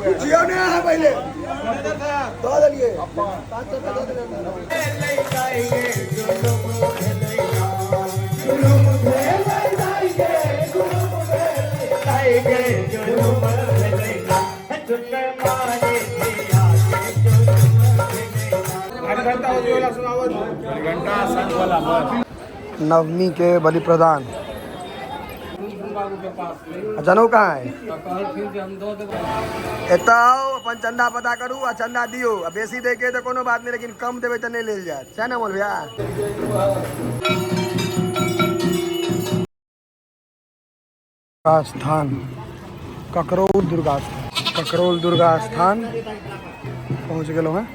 पुछियौ ने अहाँ पहिले दऽ देलियै 500 रुपया दऽ देलियै। नवमी के बलि प्रदान। जनउ कहाँ है? एतऽ आउ, अपन चंदा पता करू आ चंदा दियौ। आ बेसी दै के तऽ कोनो बात नहि, लेकिन कम देबै तऽ नहि लेल जायत, सएह ने अमोल भैया? स्थान ककरौल दुर्गा स्थान, ककरौल दुर्गा स्थान पहुँच गेलहुँ हेँ।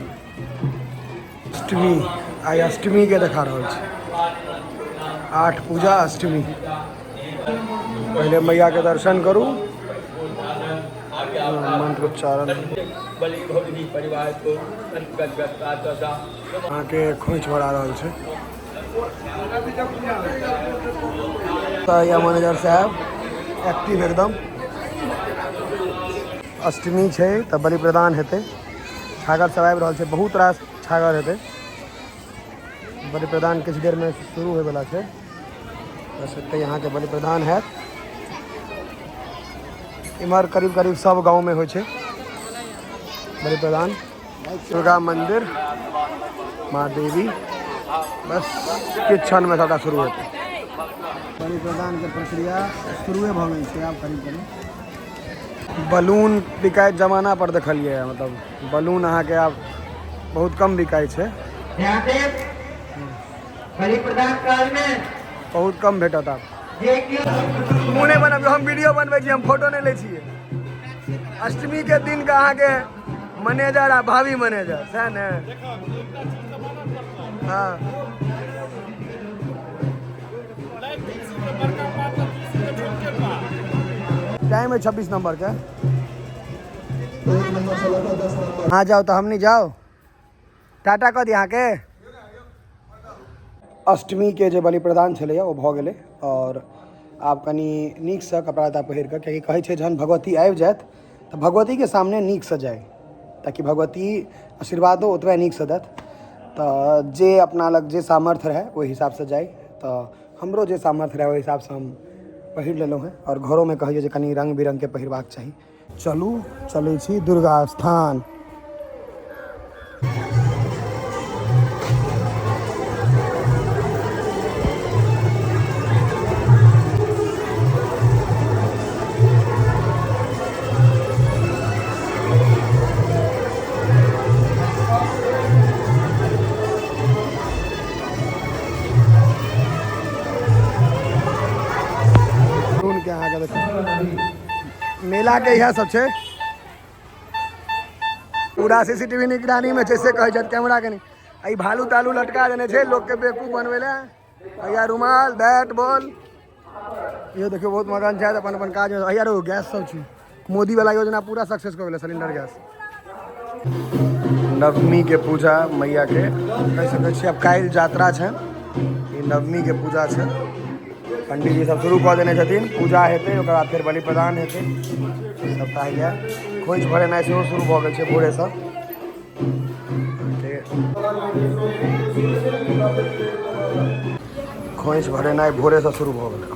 अष्टमी, आइ अष्टमी के देखा रहल छी, 8 पूजा अष्टमी। पहिले मैया के दर्शन करू, मंत्रोच्चारण। अहाँके खोंइछ भरा रहल छै तऽ या मैनेजर साहब एक्टिव एकदम। अष्टमी छै तऽ बलि प्रदान हेतै, छागर सब आबि रहल छै, बहुत रास छागर हेतै। बलि प्रदान किछु देरमे शुरू होइवला छै, बस एतै अहाँके बलि प्रदान हैत। इम्हर करीब करीब सब गाँवमे होइ छै बलि प्रदान। दुर्गा मंदिर, माँ देवी, बस किछु क्षणमे सबटा शुरू हेतै। बलि प्रदानके प्रक्रिया शुरुए भऽ गेल छै आब करीब करीब। बलून बिकाइत जमाना पर देखलियै, मतलब बलून अहाँके आब बहुत कम बिकाइ छै, बहुत कम भेटत आब। मुँह नहि बनबियौ, हम वीडियो बनबै छी, हम फोटो नहि लै छियै। अष्टमी के दिन के अहाँके मैनेजर आ भाभी मैनेजर, सएह ने? हाँ, टाइम है 26 नंबर के। हाँ जाओ तो हम नहीं जाओ, टाटा कह दी अहाँके। अष्टमी के जे बलि प्रदान छलैए ओ भऽ गेलै, और आब कनि नीकसँ कपड़ा लत्ता पहिर कऽ, कियाकि कहै छै जहन भगवती आबि जायत तऽ भगवतीके सामने नीकसँ जाय, ताकि भगवती आशीर्वादो ओतबे नीकसँ देत। तऽ जे अपना लग जे सामर्थ्य रहए ओहि हिसाबसँ जाय, तऽ हमरो जे सामर्थ्य रहए ओहि हिसाबसँ हम पहिर लेलहुँ हेँ। आओर घरोमे कहैए जे कनि रङ्ग बिरङ्गके पहिरबाक चाही। चलू चलै छी दुर्गा स्थान। के अहाँके देखियौ मेला के इएह सब छै, पूरा सीसीटीवी निगरानी में छै से कहै छथि, कैमरा के नहि। ई भालू तालू लटका देने छै लोक के बेवकूफ बनबै लए। भैया रुमाल बैट बॉल इहो देखियौ, बहुत मगन छथि अपन अपन काज में। भैया रो गैस सब छै, मोदी वाला योजना पूरा सक्सेस कऽ गेलै, सिलेंडर गैस। नवमी के पूजा मैया के कहि सकै छी। आब काल्हि यात्रा छै, ई नवमी के पूजा छै। पंडीजी सब शुरू कऽ देने छथिन, पूजा हेतै, ओकर बाद फेर बलि प्रदान हेतै, सबटा होइए। खोंइछ भरेनाइ सेहो शुरू भऽ गेल छै भोरेसँ। खोंइछ भरेनाइ भोरेसँ शुरू भऽ गेलै,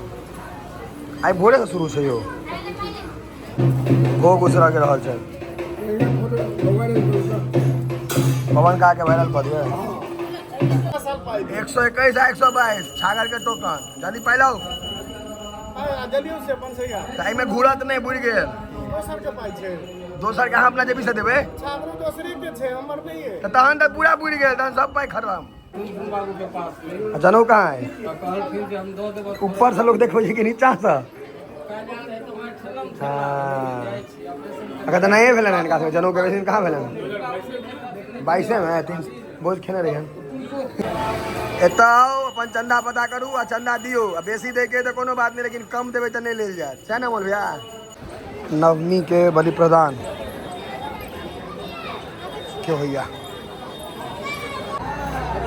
आइ भोरेसँ शुरू छै यौ। भोग उसरग रहल छै, पवन का के वायरल कऽ दिअ। 121 आ 122 छागर के टोकन, जल्दी पाइ लाउ। तऽ एहिमे घूरत नहि, बुड़ि गेल। दोसर के अहाँ अपना जेबी से देबै तऽ तहन तऽ पूरा बुड़ि गेल, तहन सब पाइ खतम। जनउ कहाँ है? ऊपर से लोग देखबै छै कि नीचा से? हाँ, अगर तऽ नए भेलै हिनका सबके जनउ के, बेसी दिन कहाँ भेलै? 22 मे 3 बोझ खेने रहियन। एतऽ आउ, अपन चंदा पता करू आ चंदा दियौ। आ बेसी दै के तऽ कोनो बात नहि, लेकिन कम देबै तऽ नहि लेल जायत, सएह ने अमोल भैया? नवमी के बलि प्रदान के होइया,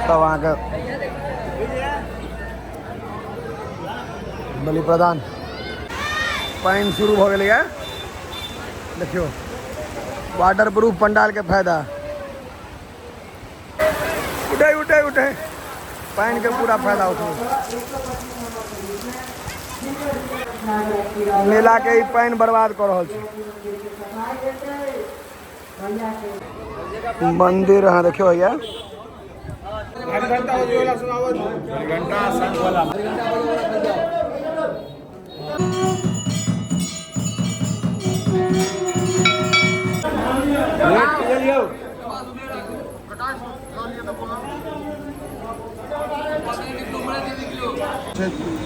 सब अहाँके बलि प्रदान। पानि शुरू भऽ गेलैए, देखियौ। वाटर प्रूफ पंडाल के फायदा। उठे उठे उठे, पानि के पूरा फायदा उठे। मेला के ई पानि बर्बाद कऽ रहल छै। मंदिर अहाँ देखियौ हैया।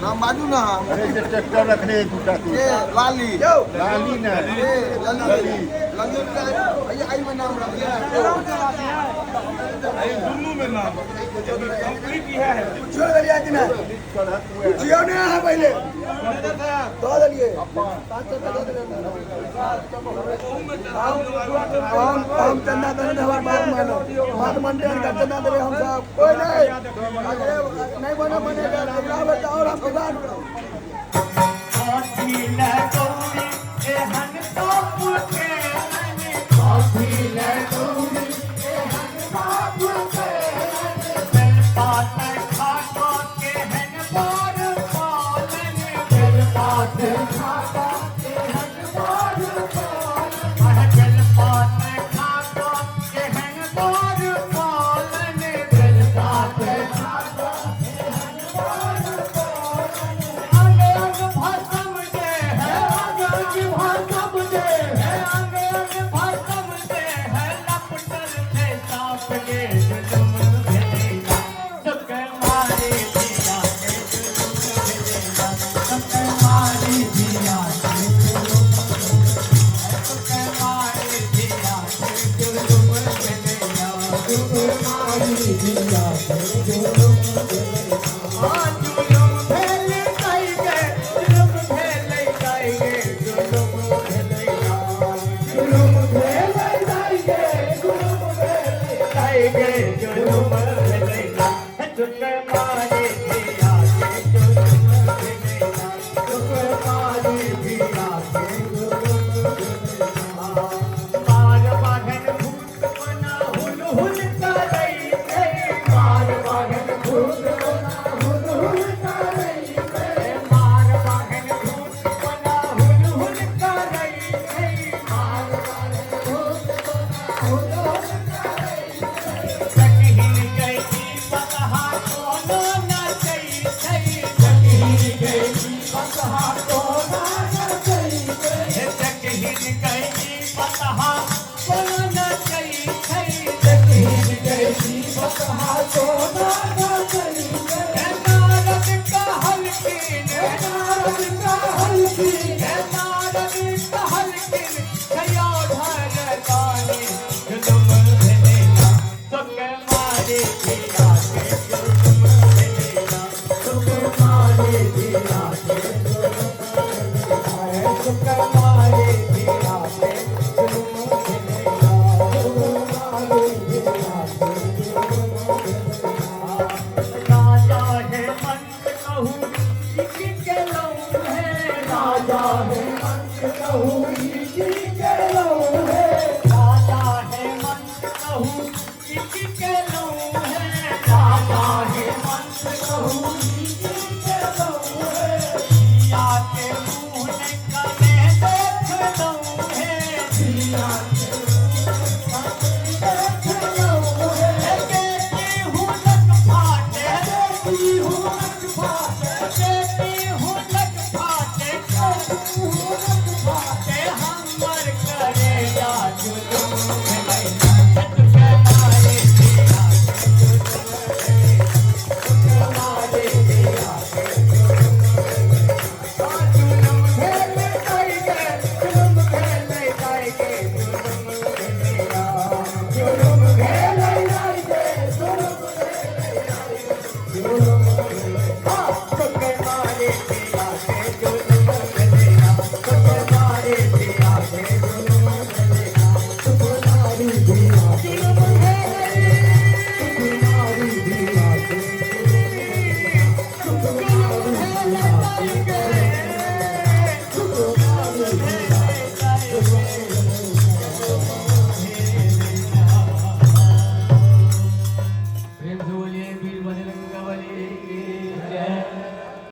नाम बाजू ना। अरे जे ट्रैक्टर रखने है दूटा ए लाली लाली ने ए लली लली भैया आई में नाम रख पुछियो देलियै कि नहि? पुछियो नहि अहाँ पहिले। दऽ देलियै 500 रुपया दऽ देलियै। हम चंदा देने तऽ हमर बात मानो। बात मानते हैं चंदा देबै हम सब। कोई नहीं नहीं बना बनेगा अगला बेर तऽ और हम विवाद करब।